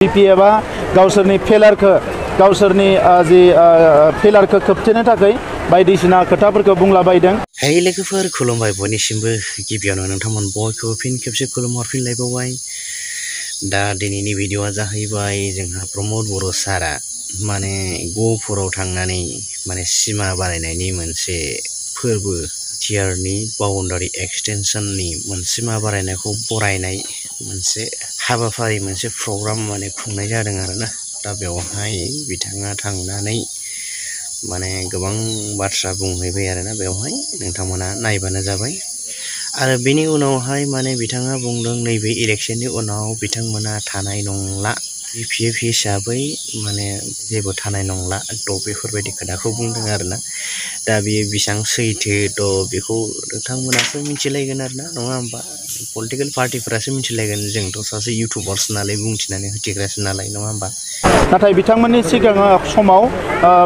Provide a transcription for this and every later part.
BPFआ गावसोरनि फेलारखौ खोबथेनो थाखाय बायदिसिना खोथाफोरखौ बुंलाबायदों। हेय लोगोफोर खुलुमबाय बयनिसिमबो गिबियावनो नोंथांमोन बयखौबो फिन खेबसे खुलुमहरफिनलायबावबाय। दा दिनैनि भिडिअआ जाहैबाय जोंहा प्रमद बर' सारा माने गहपुराव थांनानै माने सिमा बानायनायनि मोनसे फोरबो थियारनि बाउन्डारि एक्सटेनसननि सिमा बारायनायखौ बरायनाय मोनसे हाबाफारि मोनसे प्रग्राम माने खुंनाय जादों आरोना। दा बेवहाय बिथाङा थांनानै माने गोबां बाथ्रा बुंहैबाय आरोना। बेवहाय नोंथांमोना नायबानो जाबाय। आरो बेनि उनावहाय माने बिथाङा बुंदों नैबे इलेक्शननि उनाव बिथांमोना थानाय नंला, BPF हिसाबै माने जेबो थानाय नंला थ' बेफोरबायदि खोथाखौ बुंदों आरोना। दा बेयो बेसेबां सैथो थ' बेखौ नोंथांमोनासो मिथिलायगोन आरोना, नङा होमबा? पलिटिकेल पार्टिफोरासो मिथिलायगोन, जोंथ' सासे इउटुबार्स नालाय बुंथिनानै होथिग्रासो नालाय, नङा होमबा? नाथाय बिथांमोननि सिगां समाव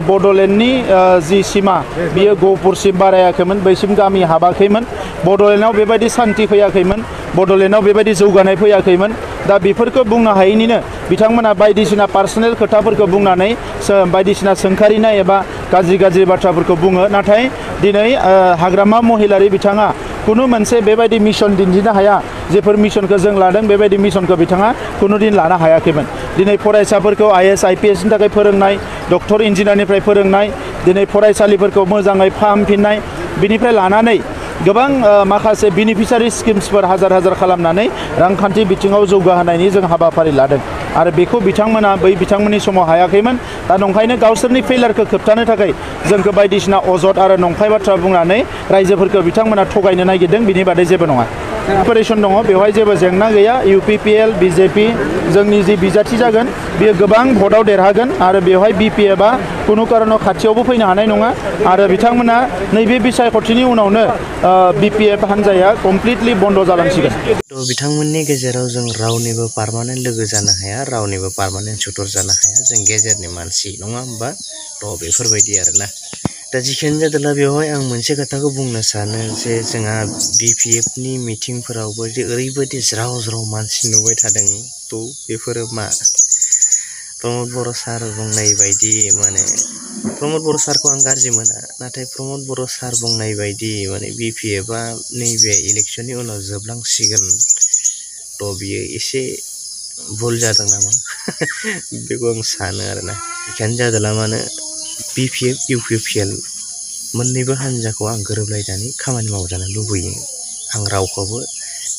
बड'लेण्डनि जि सिमा बियो गहपुरसिम बारायाखैमोन, बैसिम गामि हाबाखैमोन। बड'लेण्डआव बेबायदि सान्थि फैयाखैमोन, बड'लेण्डआव बेबायदि जौगानाय फैयाखैमोन। दा बेफोरखौ बुंनो हायैनिनो बिथांमोना बायदिसिना पार्सनेल खोथाफोरखौ बुंनानै बायदिसिना सोंखारिनाय एबा गाज्रि बाथ्राफोरखौ बुङो। नाथाय दिनै हाग्रामा महिलारि बिथाङा कुनु मोनसे बेबायदि मिशन दिन्थिनो हाया। जेफोर मिशनखौ जों लादों बेबायदि मिशनखौ बिथाङा कुनु दिन लानो हायाखैमोन। दिनै फरायसाफोरखौ IAS IPSनि थाखाय फोरोंनाय, डक्टर इन्जिनियारनिफ्राय फोरोंनाय, दिनै फरायसालिफोरखौ मोजाङै फाहामफिननाय, बिनिफ्राय लानानै गोबां माखासे बेनिफिसारि स्किम्सफोर हाजार खालामनानै रांखान्थि बिथिङाव जौगाहोनायनि जों हाबाफारि लादों। आरो बेखौ बिथांमोना बिथांमोननि समाव हायाखैमोन। दा नंखायनो गावसोरनि फेलारखौ खोबथानो थाखाय जोंखौ बायदिसिना अजद आरो नंखाय बाथ्रा बुंनानै रायजोफोरखौ बिथांमोना थगायनो नागिरदों। बिनि बादै जेबो नङा। प्रिपेरेसन दङ, बेवहाय जेबो जेंना गैया। UPPL BJP जोंनि जि बिजाथि जागोन बियो गोबां भटआव देरहागोन आरो बेवहाय BPFआ कुनु कारनाव खाथियावबो फैनो हानाय नङा। आरो बिथांमोना नैबे बिसायख'थिनि उनावनो BPF हान्जाया कमप्लिटलि बन्द जालांसिगोन। थ' बिथांमोननि गेजेराव जों रावनिबो पार्मानेन्ट लोगो जानो हाया, रावनिबो पार्मानेन्ट सुथुर जानो हाया। जों गेजेरनि मानसि, नङा होमबा? थ' बेफोरबायदि आरोना। दा जिखियानो जादोंला बेवहाय आं मोनसे खोथाखौ बुंनो सानो जे जोंहा BPFनि मिटिंफोरावबो जे ओरैबायदि ज्राव मानसि नुबाय थादों। थ' बेफोरो मा? प्रमद बर' सार बुंनाय बायदि माने प्रमद बर' सारखौ आं गाज्रि मोना, नाथाय प्रमद बर' सार बुंनाय बायदि माने BPFआ नैबे इलेक्शननि उनाव जोबलांसिगोन। थ' बियो एसे भुल जादों नामा बेखौ आं सानो आरोना। जिखियानो जादोंला मानो BPF UPPL मोननैबो हान्जाखौ आं गोरोबलायनानै खामानि मावजानो लुबैयो। आं रावखौबो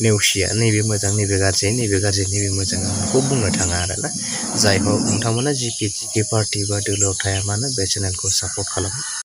नेवसिया, नैबे मोजां नैबे गाज्रि, नैबे गाज्रि नैबे मोजां, आं बेखौ बुंनो थाङा आरोना। जाय हक नोंथांमोना जिखि पार्टि बा दोलोआव थाया मानो बे चेनेलखौ सापर्ट खालामो।